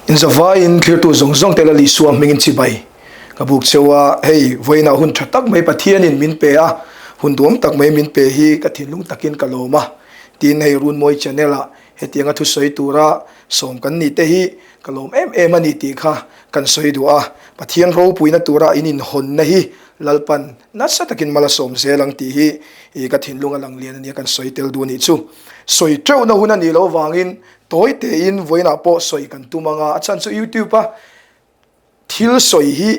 Inzavaiin thlirtu zawng zawng te Lal Isua hmingin chibai ka buk cheu a, hei vawiinah hun tha tak mai Pathianin min pe a, hun duam tak mai min pe hi ka thinlung takin ka lawm a, tin hei Runmawi channel ah hetianga thusawi tura sawm kan nih te hi ka lawm em em a ni tih kha kan sawi duh a, Pathian ropuina tura in inhawnna hi Lalpan nasa takin mal a sawm zel ang tih hi ka thinlung a lang lian a nia kan sawi tel duh a nih chu. Sawi teuhna hun a nih loh vangin Tawi tein vawiinah pawh sawi kan tum anga a chhan chu YouTube a thil sawi hi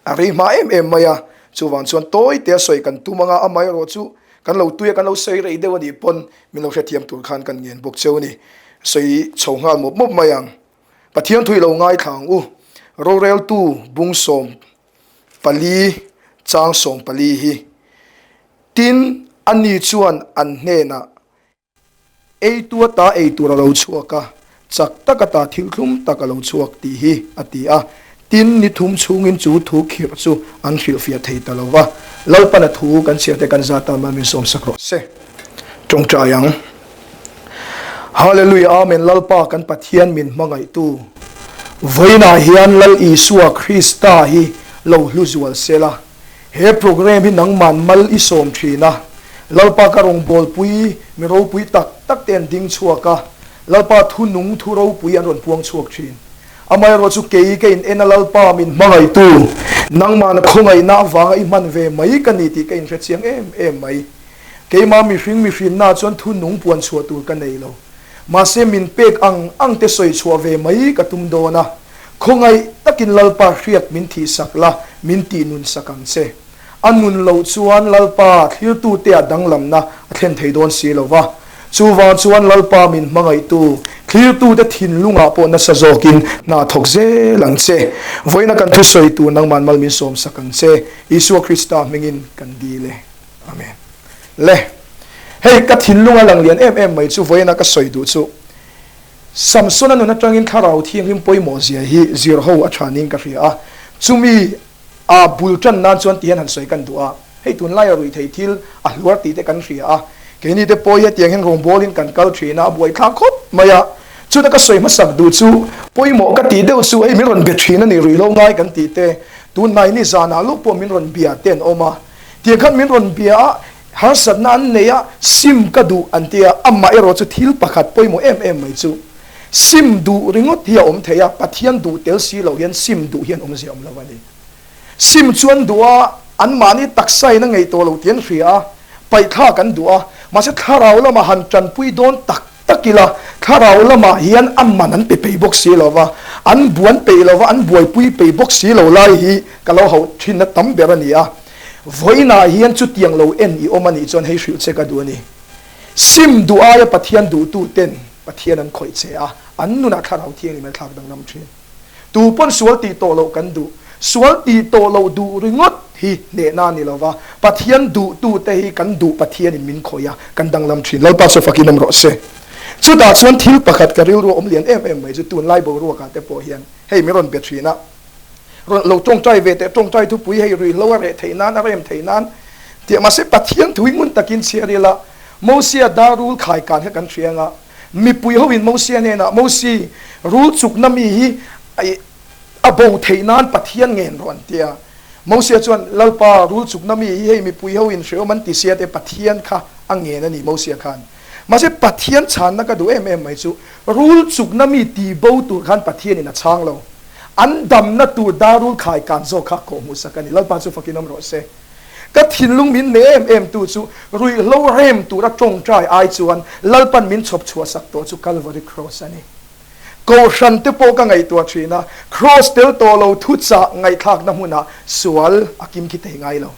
a rei hma em em mai a, chuvang chuan tawi tea sawi kan tum anga amaherawh chu kan lo tui a kan lo sawi rei deuh a nih pawn min lo hrethiam tur khan kan ngen bawk cheu a ni. Sawi chho nghal mawp mawp mai ang. Pathian thu i lo ngaithla ang u. Roreltu bungsawm pali chang 14 hi tin ani chuan an hnenah Eitu ata ei tur a lo chhuak a, chak tak ata thil thlum tak a lo chhuak tih hi a ti a. Tin, ni thum chhungin chu thu khirh chu an hrilhfiah thei ta lo va. Lalpana thu kan chhiar te kan zat a, mal min sawmsak rawh se. Tawngtai ang. Hallelujah Amen Lalpa kan Pathian min hmangaihtu vawiinah hian Lal Isua Krista hi lo hlu zual sela. He programme hi nangman mal i sawm thin a, Lalpa ka rawngbawlpui mi ropui tak tak te an ding chhuak a, Lalpa thu nung thu ropui an rawn puang chhuak thin. Amaherawh chu kei ka in en a Lalpa min hmangaihtu, nangmahna khawngaihna avanga i hman ve mai ka ni tih ka inhre chiang em em mai. Keimah mihring mihrinna chuan thu nung puan chhuah tur ka nei lo. Mahse min pek ang ang te sawi chhuah ve mai ka tum dawn a. Khawngaih takin Lalpa hriat min thihsak la, min tih nun sak ang che. A nun loh chuan Lalpa thlirtute ah danglamna a thlen thei dawn si lo va. Chuvang chuan Lalpa min hmangaihtu thlirtute thinlungah pawh nasa zawkin hna thawk zel ang che. Vawiina kan thusawi tur nangman mal min sawmsak ang che. Isua Krista hmingin kan dil e. Amen. Le, hei ka thinlunga lang lian em em mai chu vawiina ka sawi duh chu Samsona nun atangin thlarau thianghlim pawimawh zia hi zir ho a tha niin ka hria a, chumi a bul tan nan chuan ti hian han sawi kan duh a, hei tunlaia ruihtheih thil a hluar tih te kan hria a, keini te pawh hi hetiang hian rawngbawlin kan kal thin a, a buaithlak khawp mai a, chuta ka sawi hmasak duh chu pawimawh ka tih deuh chu hei min rawn be thin a ni ruihlo ngai kan tih te, tunhnai ni zanah lawk pawh min rawn bia te an awm a, tiang khan min rawn bia a, Harsatna an nei a, sim ka duh an ti a, amah erawh chu thil pakhat pawimawh em em mai chu sim duh ringawt hi a awm thei a, Pathian duh tel si loh hian sim duh hian awmzia awm lo a ni. Sim chu an duh a, anmahni taksa in a ngei tawh lo tih an hria a, paihthlak an duh a, mahse thlarau lamah han tanpui dawn tak tak ila, thlarau lamah hian a man an pe peih bawk si lo va, an buan peih lo va, an buaipui peih bawk si lo lai hi ka lo hauh thinna tam ber a ni a. Vawiinah hian chutiang lo en i awm a nih chuan hei hrilh che ka duh a ni. Sim duh aia Pathian duhtu ten Pathian an khawih che a, an nunah thlarau thianghlim an thlak danglam thin. Tu pawn sual tih tawh loh kan duh. Sual tih tawh loh duh ringawt hi hnehna a ni lo va, Pathian duhtu te hi kan duh Pathianin min khawih a, kan danglam thin. Lalpa chu fakin awm rawh se. Chutah chuan thil pakhat ka rilru a awm lian em em mai chu tunlai boruakah te pawh hian hei min rawn be thin a, Rawn lo tawngtai ve teh, tawngtai thupui hei ruihhlo a reh theih nan, a rem theih nan tih mahse Pathian thu hi ngun takin chhiar ila, Mosia dar rul khai kan kha kan hria anga, mipui ho in Mosia hnenah, Mosi, rul chukna mi hi a bo theih nan Pathian ngen rawh an ti a. Mosia chuan, Lalpa, rul chukna mi hi hei mipui ho in hreawm an ti sia te Pathian kha a ngen a ni Mosia khan. Mahse Pathian chhanna ka duh em em mai chu, rul chukna mi ti bo tur khan Pathian in a chhang lo. An damna tur darul khai kan zawk kha kawh hmuhsak a ni. Lalpa chu fakin awm rawh se. Ka thinlung min hne em em tu chu ruihhlo rem tura tawngtai ai chuan Lalpan min chhawp chhuahsak tawh chu Kalvari Kraws a ni. Kohhran te pawh ka ngaihtuah thin a, Kraws tel tawh lo thuchah ngaihthlakna hmunah sual a kim khi thei ngai lo.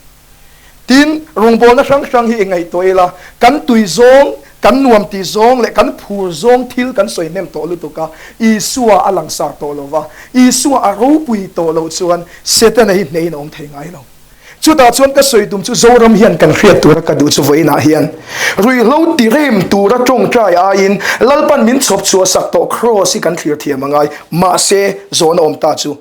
Tin, rawngbawlna hrang hrang hi i ngaihtuah ila, kan tui zawng, kan nuam tih zawng leh kan phur zawng thil kan sawi hnem tawh lutuk a, Isua a langsar tawh lo va, Isua a ropui tawh loh chuan Setana hi hneiin a awm thei ngai lo. Chutah chuan ka sawi tum chu Zoram hian kan hriat tura ka duh chu vawiinah hian ruihhlo ti rem tura tawngtai aiin Lalpan min chhawp chhuahsak tawh Kraws hi kan thlir thiam a ngai. Mahse, zawhna awm ta chu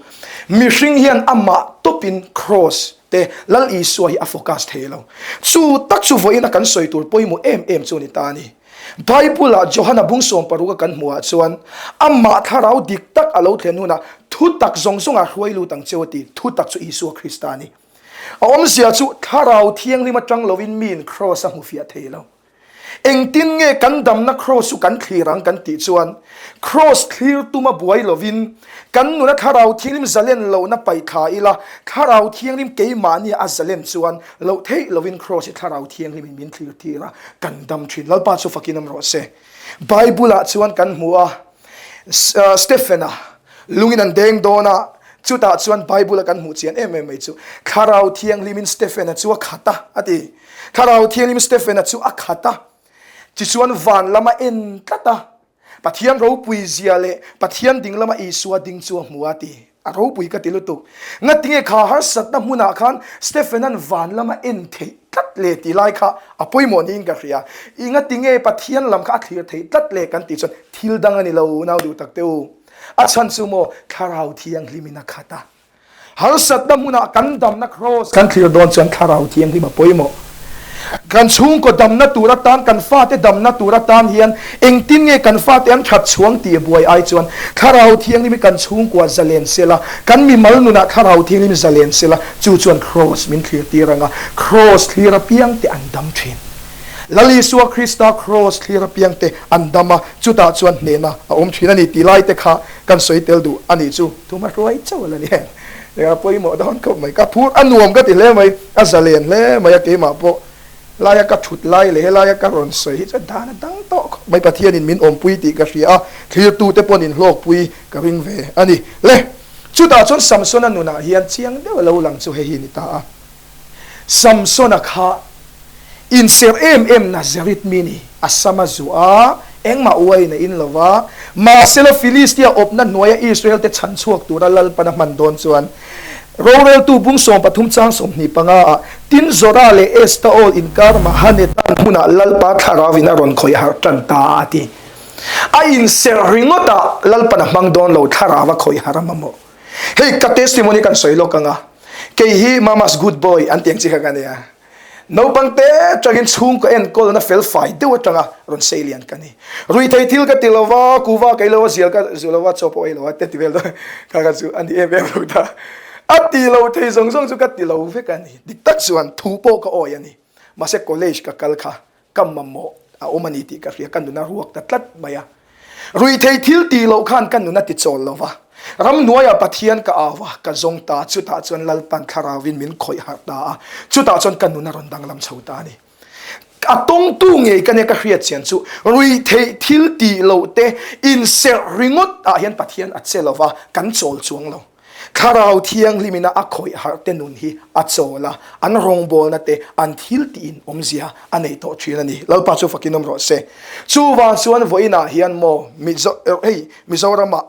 mihring hian amah tawpin Kraws te Lal Isua hi a focus thei lo. Chu tak chu vawiina kan sawi tur pawimawh em em chu a ni ta a ni. Bible-ah Johana bung sawmparuka kan hmuhah chuan amah thlarau dik tak a lo thlen hunah thu tak zawng zawngah hruai lut ang cheu a ti. Thu tak chu Isua Krista a ni. A awmzia chu thlarau thianghlim atang lovin miin kraws a hmu fiah thei lo. Engtin nge kan damna kraws chu kan thlir ang kan tih chuan kraws thlir tuma buai lovin kan nuna thlarau thianghlim zalen lohna paih thla ila, thlarau thianghlim keimahnia a zalen chuan loh theih lovin kraws hi thlarau thianghlimin min thlir tir a, kan dam thin. Lalpa chu fakin awm rawh se. Bible-ah chuan kan hmu a, Stephen-a lungin an deng dawn a, chutah chuan Bible-a kan hmuh chian em em mai chu thlarau thianghlimin Stephen-a chu a khat a, a ti. Thlarau Thianghlim Stephen-a chu a khat a, tichuan van lama en tlat a, Pathian ropui zia leh Pathian ding lama Isua ding chu a hmu a ti. A ropui ka ti lutuk. Ngatinge kha harsatna hmunah khan Stephen-a'n van lama en theih tlat le tih lai kha a pawimawh niin ka hria. I ngatinge Pathian lam kha a thlir theih tlat le kan tih chuan thil dang a ni lo, nau duh tak te u. A chhan chu maw Thlarau Thianghlimin a khat a. Harsatna hmunah kan damna kraws kan thlir dawn chuan thlarau thianghlim a pawimawh. Kan chhungkaw damna tur atan, kan fate damna tur atan hian engtin nge kan fate an that chhuang tih a buai ai chuan thlarau thianghlim hi kan chhungkua zalen sela, kan mimal nunah thlarau thianghlim zalen sela, chu chuan kraws min thlir tir ang a, kraws thlir apiangte an dam thin. Lal Isua Krista kraws thlir apiangte an dam a, chutah chuan hnehna a awm thin a ni tih laite kha kan sawi tel duh a nih chu. Thuma hruai chauh a la ni em? Eng a pawimawh dawn khawp mai. Ka phur a nuam ka ti hle mai, a zalen hle mai a keimah pawh laia ka thut lai leh helaia ka rawn sawi hi chuan dan a dang tawh khawp mai. Pathianin min awmpui tih ka hria a, thlirtute pawn inhlawkpui ka ring ve a ni. Le, chutah chuan Samsona nunah hian chiang deuh a lo lang chu hei hi ni ta a. Samsona kha inserh em em Nazareth mi ni, a sam a zuah a, engmah uaiin a in lo va. Mahsela Filistia awpna hnuaia Israelte chhan chhuak tura Lalpan a hman dawn chuan, roreltu bung 13 chang 25 ah, Tin Zora leh Estaol inkar Mahanetan hmunah Lalpa thlarauin a rawn khawih harh tan ta a ti. A inserh ringawt a, Lalpan a hmang dawn lo, thlarau a khawih harh a mamawh. Hei ka testimony kan sawi lawk ang a, kei hi mama's good boy an tih ang chi kha ka nia. Naupang te atangin chhungkaw enkawlna fel fai deuh atanga rawn sei lian ka ni. Ruithei thil ka ti lo va, kuva ka ei lo va, zial ka zu lo va, chaw pawh ei lo va te ti vel dawn kha kha chu a ni em em lo ta. A ti lo thei zawng zawng chu ka ti lo vek a ni. Dik tak chuan thu pawh ka awi a ni. Mahse college ka kal kha ka mamawh a awm a ni tih ka hria, ka nun a ruak ta tlat mai a. Ruihtheih thil tih loh khan ka nun a ti chawl lo va, ramhnuaiah Pathian ka au a, ka zawng ta, chutah chuan Lalpan thlarauin min khawih harh ta a, chutah chuan ka nun a rawn danglam chho ta a ni. A tawngtu ngei ka nia ka hriat chian chu ruihtheih thil tih loh te inserh ringawt ah hian Pathian a che lo va, kan chawl chuang lo. Thlarau Thianghlimina a khawih harh te nun hi a chawl a, an rawngbawlna te an thil tiin awmzia a nei tawh thin a ni. Lalpa chu fakin awm rawh se. Chuvang chuan vawiinah hian maw Mizo hei Mizoramah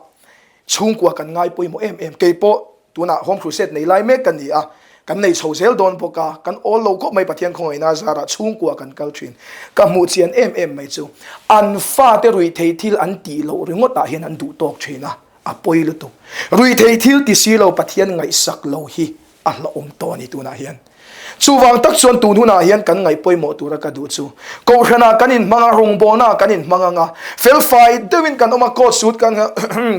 chhungkua kan ngai pawimawh em em. Kei pawh tunah Home Crusade nei lai mek ka ni a, kan nei chho zel dawn bawk a, kan awl lo khawp mai Pathian khawngaihna zarah chhungkua kan kal thin. Ka hmuh chian em em mai chu an fate ruihtheih thil an tih loh ringawtah hian an duh tawk thin a. A pawi lutuk. Ruihtheih thil ti si lo Pathian ngaihsak lo hi a hlauhawm tawh a ni tunah hian. Chuvang tak chuan tun hunah hian kan ngaih pawimawh tura ka duh chu Kohhranah kan inhmang a, rawngbawlnaah kan inhmang ang a, felfai deuhin kan awm a, coat suit kan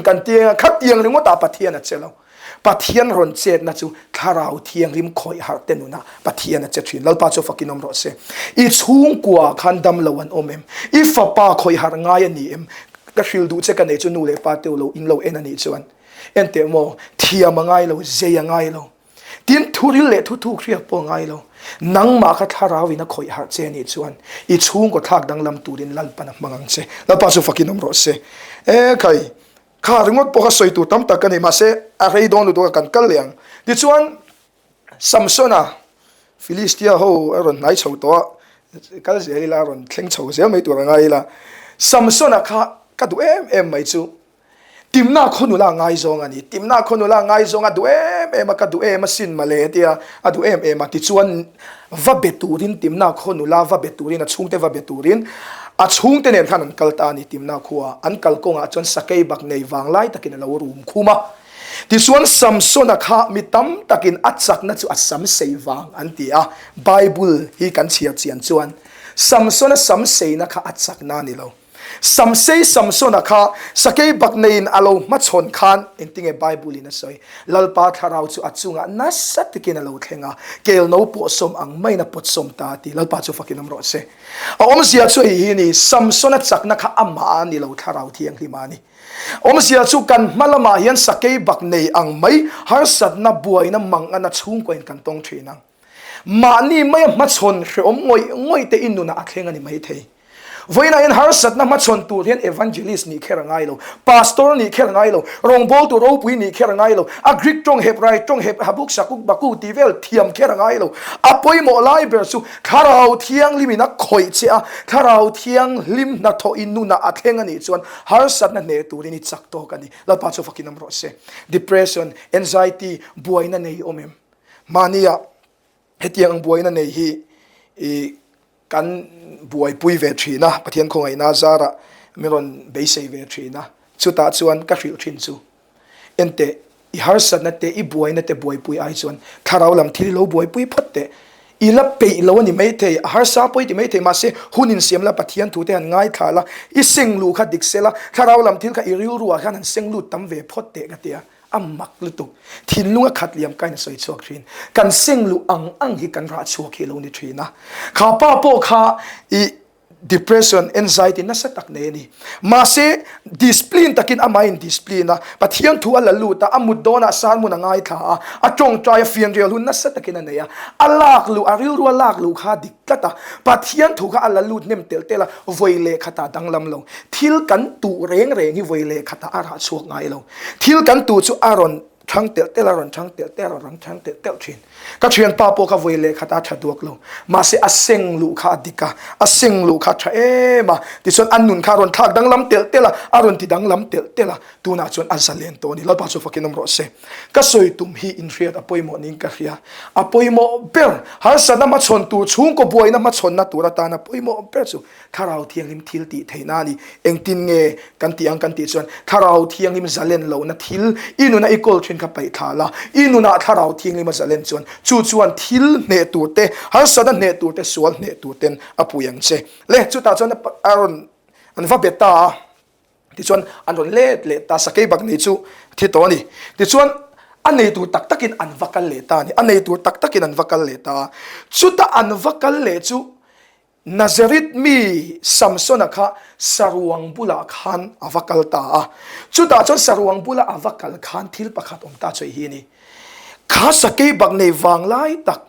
kan tiang a, khatiang ringawtah Pathian a che lo. Pathian rawn chetna chu Thlarau Thianghlim khawih harh te nunah Pathian a che thin. Lalpa chu fakin awm rawh se. I chhungkua khan dam lo an awm em? I fapa khawih harh ngai a ni em? Ka hril duh che ka nei chu nu leh pa teuh lo in lo en a nih chuan enteh maw thiam a ngai lo, zei a ngai lo, tin thuril leh thuthuk hriat pawh a ngai lo, nangmah kha thlarau in a khawih harh che a nih chuan i chhungkaw thlak danglam turin Lalpan a hmang ang che. Lalpa chu fakin awm rawh se. E khai, kha ringawt pawh kha sawi tur tam tak ka nei mahse a rei dawn lutuk a kan kal leh ang. Tichuan Samsona, Filistia ho a rawn hnai chho tawh a, kal zel ila a rawn thleng chho zel mai tur a ngai ila. Samsona kha ka duh em em mai chu Timna khaw nula ngaizawng a ni. Timna khaw nula ngaizawng a duh em em a, ka duh em a sin male a tia, a duh em em a. Tichuan va be turin Timna khaw nula va be turin a chhungte va be turin a chhungte nen khan an kal ta a ni Timna khua. An kal kawngah chuan sakei bak nei vanglai takin a lo rum khum a. Tichuan Samsona kha mi tam takin a chakna chu a sam sei vang an ti a, Bible hi kan chhiar chian chuan. Samsona sam seina kha a chakna a ni lo. Samsei Samsona kha sakei bak neiin a lo hmachhawn khan engtinge Bible in a sawi? Lalpa thlarau chu a chungah nasa takin a lo thleng a, kel no pawhsawm ang maiin a pawtsawm ta a ti. Lalpa chu fakin awm rawh se. A awmzia chu hei hi a ni, Samsona chakna kha amah a ni lo, Thlarau Thianghlima a ni. Awmzia chu kan hma lamah hian sakei bak nei ang mai harsatna, buaina, mangana chhungkuain kan tawng thin ang. Mahni maia hmachhawn hrehawm ngawih ngawih te i nunah a thleng a ni maithei. Vawiinah hian harsatna hmachhawn tur hian evangelist nih kher a ngai lo, pastor nih kher a ngai lo, rawngbawltu ropui nih kher a ngai lo, a Greek tawng Hebrai tawng Heb Habuk Sakuk Baku tih vel thiam kher a ngai lo. A pawimawh lai ber chu Thlarau Thianghlimin a khawih che a, Thlarau Thianghlim hnathawh i nunah a thleng a nih chuan harsatna hneh turin i chak tawk a ni. Lalpa chu fakin awm rawh se. Depression, anxiety, buaina nei awm em? Mahnia hetiang ang buaina nei hi i kan buaipui ve thin a, Pathian khawngaihna zarah min rawn beisei ve thin a, chutah chuan ka hrilh thin chu enteh i harsatna te i buaina te buaipui ai chuan thlarau lam thil i lo buaipui phawt teh, i la peih lo a ni maithei, a harsa pawh i ti maithei mahse hun insiam la Pathian thu te han ngaithla la, i seng luh kha dik sela thlarau lam thil kha i rilru ah khan han seng lut tam ve phawt teh ka ti a. A mak lutuk. Thinlung a khat liam kain a sawi chhuak thin. Kan seng luh ang ang hi kan rah chhuak hi a lo ni thin a. Kha pa pawh kha i depression, anxiety nasa tak nei a ni. Mahse, discipline takin amah in discipline a, Pathian thu a la lut a, a mut dawnah sermon a ngaithla a, a tawngtai a, fianrial hun nasa takin a nei a. A lak luh, a rilru a lak luh kha a dik tlat a. Pathian thu kha a la lut hnem telh telh a, vawi leh khatah danglam lo. Thil kan tuh reng reng hi vawi leh khatah a rah chhuak ngai lo. Thil kan tu chu a rawn thang telh telh a, rawn thang telh telh a, rawn thang telh telh thin. Ka thianpa pawh kha vawi leh khat a tha duak lo. Mahse a seng luh kha a dik a, a seng luh kha a tha em a. Tichuan a nun kha a rawn thlak danglam telh telh a, a rawn ti danglam telh telh a. Tunah chuan a zalen tawh a ni. Lalpa chu fakin awm rawh se. Ka sawi tum hi inhriat a pawimawh niin ka hria. A pawimawh ber, harsatna hmachhawn tur, chhungkaw buaina hmachhawnna tur atana pawimawh ber chu Thlarau Thianghlim thil tih theihna a ni. Engtin nge kan tih ang kan tih chuan Thlarau Thianghlim zalen lohna thil i nuna i kawl thin kha paih thla la, i nunah Thlarau Thianghlim a zalen chuan chu chuan thil hneh tur te, harsatna hneh tur te, sual hneh tur ten a pui ang che. Le chutah chuan a rawn an va be ta a, tichuan an rawn let leh ta, sakei bak nei chu thi tawh a ni. Tichuan a nei tur tak takin an va kal leh ta a ni, a nei tur tak takin an va kal leh ta a, chuta an va kal leh chu Nazareth mi Samsona kha saruang bulah khan a va kal ta a. Chutah chuan saruang bula a va kal khan thil pakhat awm ta chu hei hi a ni. Kha sakei bak nei vang lai tak,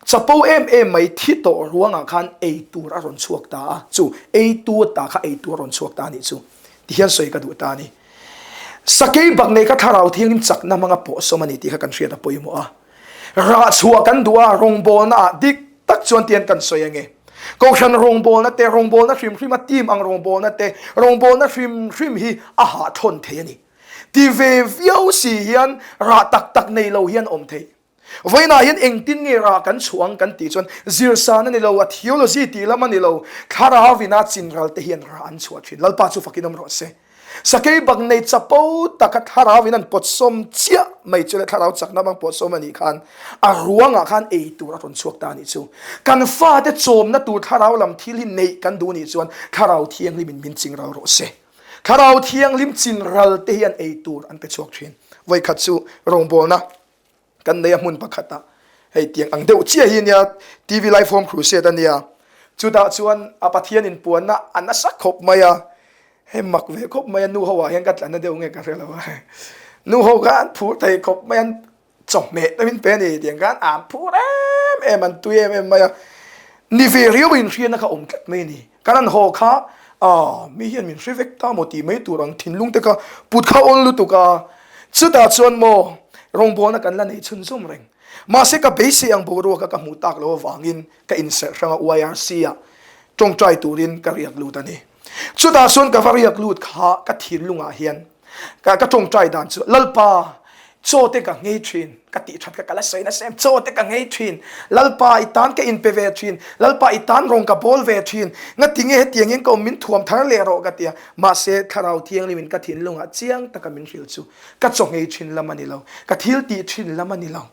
chapo em em mai thi tawh ruangah khan ei tur a rawn chhuak ta a. Chu ei tu ta kha ei tur a rawn chhuak ta a nih chu. Ti hian sawi ka duh ta a ni. Sakei bak nei kha thlarau thianghlim chakna hmanga pawhsawm a ni tih kha kan hriat a pawimawh a. Rah chhuah kan duh a, rawngbawlna ah dik tak chuan tian kan sawi ange. Kohhran rawngbawlna te, rawngbawlna hrim hrim a team ang rawngbawlna te, rawngbawlna hrim hrim hi a hahthawn thei a ni. Ti ve viau si hian rah tak tak nei lo hian awm thei. Vawiinah hian engtin nge rah kan chhuah ang kan tih chuan zirsan a ni lo, a theology tih lam a ni lo, thlarau ina chinral te hian rah an chhuah thin. Lalpa chu fakin awm rawh se. Sakei bak nei chapo taka thlarau in an pawtsawm chiah mai chu le thlarau chakna hmang pawtsawm a nih khan a ruangah khan ei tur a rawn chhuak ta a nih chu. Kan fate chawmna tur thlarau lam thil hi neih kan duh nih chuan thlarau thianghlim in min chingral rawh se. Thlarau thianghlim chinral te hian ei tur an pe chhuak thin. Vawikhat chu rawngbawlna kan nei a hmun pakhat ah hei tiang ang deuh chiah hi ania TV live home crusade ania chutah chuan a Pathian in puanna a nasa khawp mai a hei mak ve khawp mai a nu ho ah hian ka tlanna deuh nge ka hre lo a nu ho kha an phur thei khawp mai an chawhmeh te min pe a ni tiang khan an phur em em an tui em em mai a ni ve riau in hriatna kha awm tlat mai a ni. Kan an haw kha ah mi hian min hre vek ta maw tih mai tur ang thinlung te kha put kha awl lutuk a, chutah chuan maw rawngbawlna kan la nei chhunzawm reng. Mahse ka beisei ang boruaka ka hmuh tak loh avangin ka inserh hrang a YRC ah tawngtai turin ka riak lut a ni. Chutah chuan ka va riak lut kha ka thinlungah hian Ka ka tawngtai dan chu Lalpa chaw te ka nghei thin ka tih that ka kala sawi nasa em chaw te ka nghei thin Lalpa i tan ka inpe ve thin Lalpa i tan rawng ka bawl ve thin ngati nge hetiang in ka awm min thuam thar leh rawh ka tia mahse thlarau thianghlim in ka thinlungah chiang taka min hrilh chu ka chaw nghei thin lam a ni lo ka thil tih thin lam a ni lo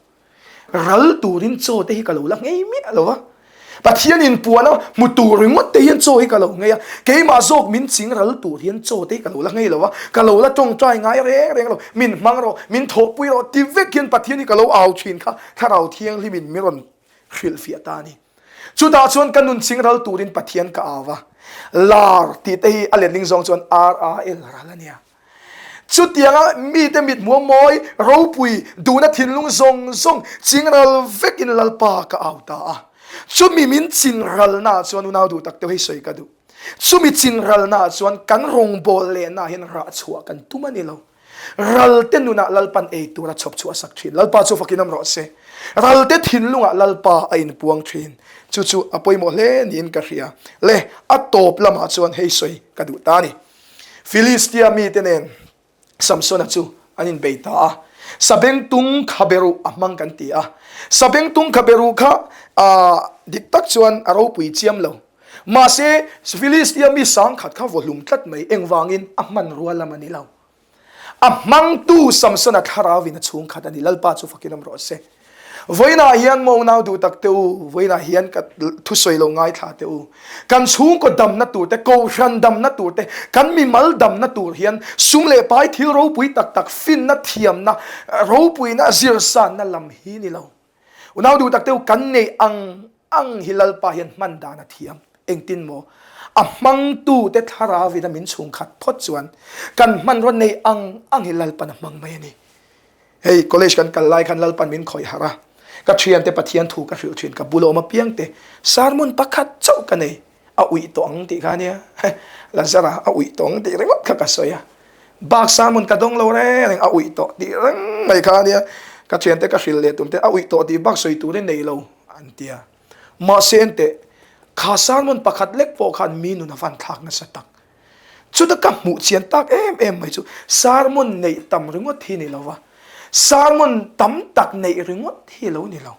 Ral turin chaw te hi ka lo la nghei miah lo a. Pathian inpuan a hmu tur ringawt te hian chaw hi ka lo nghei a, keimah zawk min ching ral tur hian chaw te hi ka lo la nghei lo a, ka lo la tawngtai ngai reng reng lo, min hmang rawh, min thawhpui rawh ti vek hian Pathian hi ka lo au thin kha Thlarau Thianghlimin min rawn hrilhfiah ta a ni. Chutah chuan ka nun ching ral turin Pathian ka au a, lar tih te hi a letling zawng chuan R-A-L ral a nia. Chutianga mite mithmuh mawi ropui duhna thinlung zawng zawng chingral vekin Lalpa ka au ta a. Chumi min chinralnaah chuan unau duh tak deuh hei sawi ka duh. Chumi chinralnaah chuan kan rawngbâwl lehnaah hian rah chhuah kan tum a ni lo. Ralte nunah Lalpan ei tura chhawp chhuah a sak thin. Lalpa chu fakin awm rawh se. Ralte thinlungah Lalpa a inpuang thin. Chu chu a pawimawh hle niin ka hria. Le, a tawp lamah chuan hei sawi ka duh ta a ni. Filistia mite nen Samsona chu an inbei ta a. Sabengtung khaberuh a hmang kan ti a. Sabengtung khaberuh kha dik tak chuan a ropui chiam lo. Mahse, Filistia mi sangkhat kha vawhlum tlat mai engvangin a hmanrua lam a ni lo. A hmangtu Samsona thlarauin a chhungkhat a ni. Lalpa chu fakin awm rawh se. Vawiinah hian maw unau duh tak teh u, vawiinah hian ka thusawi lo ngaithla teh u. Kan chhungkaw damna tur te, kohhran damna tur te, kan mimal damna tur hian sum leh pai thil ropui tak tak, finna, thiamna, ropuina, zirsanna lam hi ni lo. Unau duh tak teh u, kan neih ang ang hi Lalpa hian hman dan a thiam. Engtin maw? A hmangtu te thlarauin a min chhungkhat phawt chuan kan hmanraw neih ang ang hi Lalpan a hmang mai a ni. Hei college kan kal lai khan Lalpan min khawih harh a, ka thiante Pathian thu ka hrilh thin, ka bula awm apiang te sermon pakhat chauh ka nei, a uih tawh ang tih kha ania, Lazara a uih tawh ang tih ringawt kha ka sawi a, bak sermon ka dawng lo reng reng, a uih tawh tih reng mai kha ania, ka thiante ka hrilh leh tum te a uih tawh tih bak sawi tur i nei lo an ti a, mahse enteh kha sermon pakhat lek pawh khan mi nun a van thlak nasa tak. Chuta ka hmuh chian tak em em mai chu sermon neih tam ringawt hi ni lo va, sermon tam tak neih ringawt hi lo ni lo.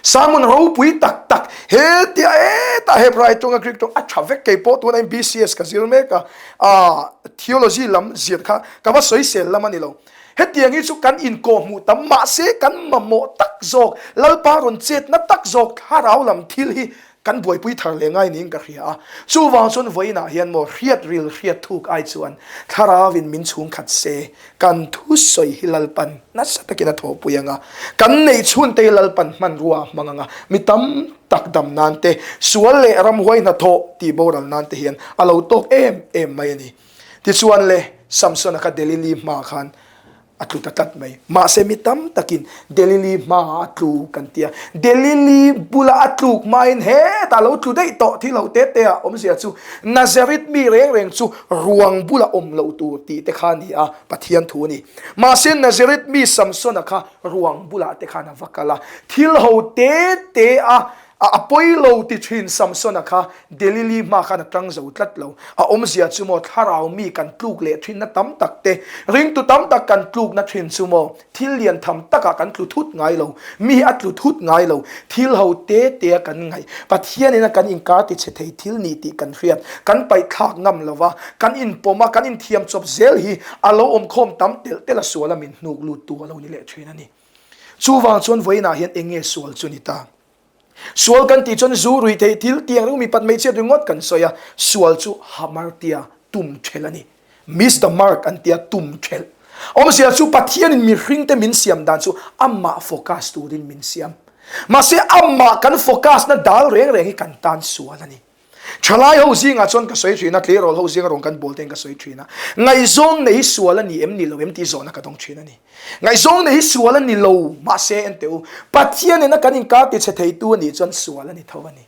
Sermon ropui tak tak hetia hetah Hebrai tawnga Greek tawng a tha vek kei pawh tuna BCS ka zir mek a, ah theology lam zir kha ka va sawisel lam a ni lo. Hetiang hi chu kan inkawhhmuh tam mahse kan mamawh tak zawk, Lalpa rawn chetna tak zawk thlarau lam thil hi Kan buaipui thar leh ngai niin ka hria a, chuvang chuan vawiinah hian maw hriat ril hriat thuk ai chuan Thlarauin min chhungkhat se, kan thusawi hi Lalpan nasa takin a thawhpui ang a, kan neih chhunte hi Lalpan hmanrua a hmang ang a, mi tam tak dam nan te, sual leh ramhuai hnathawh tih boral nan te hian a lo tawk em em mai a ni. Tichuan le, Samsona kha Delili hmaah khan A tlu ta tlat mai. Mahse mi tam takin Delili hmaah a tlu kan ti a. Delili bula a tluk hmain hetah lo tlu daih tawh thi lo te te a awmzia chu Nazareth mi reng reng chu ruang bula awm loh tur tih te kha a ni a, Pathian thu a ni. Mahse Nazareth mi Samsona kha ruang bulah te khan a va kal a, thil ho te te a A pawi lo ti thin Samsona kha Delili hma khan a tang zo tlat lo. A awmzia chu maw thlarau mi kan tluk leh thinna tam tak te, ringtu tam tak kan tlukna thin chu maw thil lian tham takah kan tlu thut ngai lo, mi hi a tlu thut ngai lo, thil ho te te a kan ngaih, Pathianin a kan inkar ti chhe thei thil ni tih kan hriat, kan paihthlak ngam lo va, kan inpawm a, kan inthiam chawp zel hi a lo awmkhawm tam telh telh a sual a min hnuk luttu a lo ni leh thin a ni. Chuvang chuan vawiinah hian eng nge sual chu ni ta? Sual kan tih chuan zu rui theih thil tiang ringawt mipat hmeichhiat ringawt kan sawi a, sual chu hamartia tum thelh a ni. Miss the mark an tia tum thelh. Awmzia chu Pathianin mihringte min siam dan chu amah focus turin min siam. Mahse amah kan focus na dal reng reng hi kan tan sual a ni. Thalai ho zingah chuan ka sawi thin a, tleirawl ho zinga rawn kan bawl tein ka sawi thin a, ngaihzawng nei hi sual a ni em ni lo em tih zawhna ka dawng thin a ni. Ngaihzawng nei hi sual a ni lo, mahse en teh u, Pathian nena kan inkar tichhe theitu a nih chuan sual a ni tho a ni.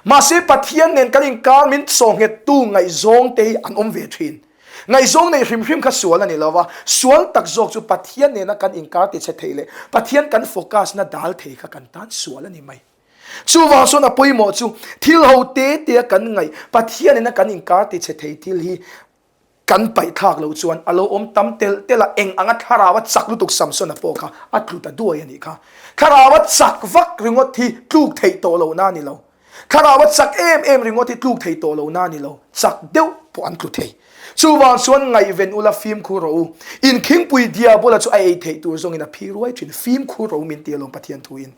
Mahse Pathian nen kan inkar min sawnghettu ngaihzawng te hi an awm ve thin. Ngaihzawng nei hrim hrim kha sual a ni lo va, sual tak zawk chu Pathian nena kan inkar tichhe thei leh Pathian kan focus na dal thei kha kan tan sual a ni mai. Chuvang chuan a pawimawh chu thil ho te te a kan ngaih, Pathian in a kan inkar ti chhe thei thil hi kan paih thlak loh chuan a lo awm tam telh telh a, eng anga thlarau a chak lutuk Samsona pawh kha a tlu ta duai a nih kha. Thlarau a chak vak ringawt hi tluk theih tawh lohna a ni lo. Thlarau a chak em em ringawt hi tluk theih tawh lohna a ni lo. Chak deuh pawh. pawh an tlu thei. Chuvang chuan ngaihven ula fimkhur rawh u. In khingpui diabola chu a ei theih tur zawngin a phi ruai thin. Fimkhur rawh u min ti alawm Pathian thuin.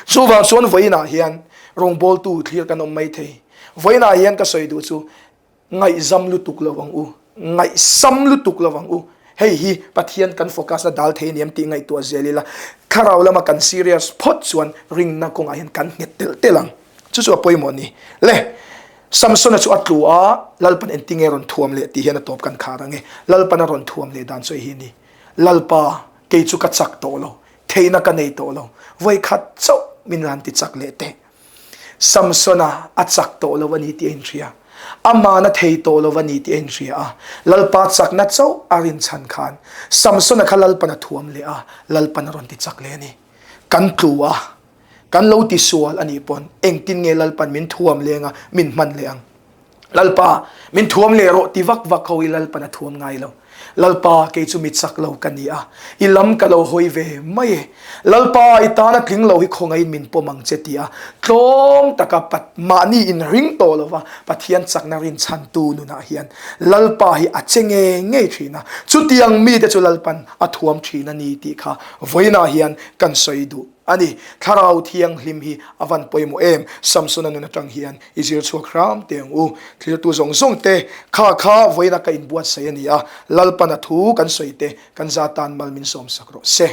Chuvang chuan vawiinah hian rawngbawltu thlir kan awm mai thei. Vawiinah hian ka sawi duh chu ngaihzam lutuk lo ang u, ngaihsam lutuk lo ang u. Hei hi Pathian kan focus na dal thei aniam tih ngaihtuah zel ila, thlarau lama kan serious phawt chuan ringna kawngah hian kan nghet telh telh ang. Chu chu a pawimawh a ni. Le, Samsona chu a tlu a, Lalpan engtinge rawn thuam leh tih hian a tawp kan khar ang e. Lalpan a rawn thuam leh dan chu hei hi a ni. Lalpa, kei chu ka chak tawh lo, theihna ka nei tawh lo, vawikhat chauh min han ti chak leh teh. Samsona a chak tawh lo a ni tih a inhria. Amana thei tawh lo a ni tih a inhria a. Lalpa chakna chauh a rinchhan khan Samsona kha Lalpan a thuam leh a, Lalpan a rawn ti chak leh a ni. Kan tlu a, kan lo tisual a nih pawn engtin nge Lalpan min thuam leng a, min hman leh ang. Lalpa, min thuam leh rawh ti vak vak ho i Lalpan a thuam ngai lo. Lalpa, kei chu mi chak lo ka ni a, i lam ka lo hawi ve mai e. Lalpa, i tana tling lo hi khawngaihin min pawm ang che ti a, tlawm taka Pat mahni inring tawh lo va, Pathian chakna rinchhantu nunah hian Lalpa hi a che ngei ngei thin a, chutiang mite chu Lalpan a thuam thin a ni tih kha vawiinah hian kan sawi duh a ni. Thlarau Thianghlim hi a van pawimawh em? Samsona nun atang hian I zir chhuak hram teh ang u. Thiltu zawng zawng te, kha kha vawiina ka inbuatsaih a ni a, Lalpana thu kan sawi te, kan za tan mal min sawmsak rawh se.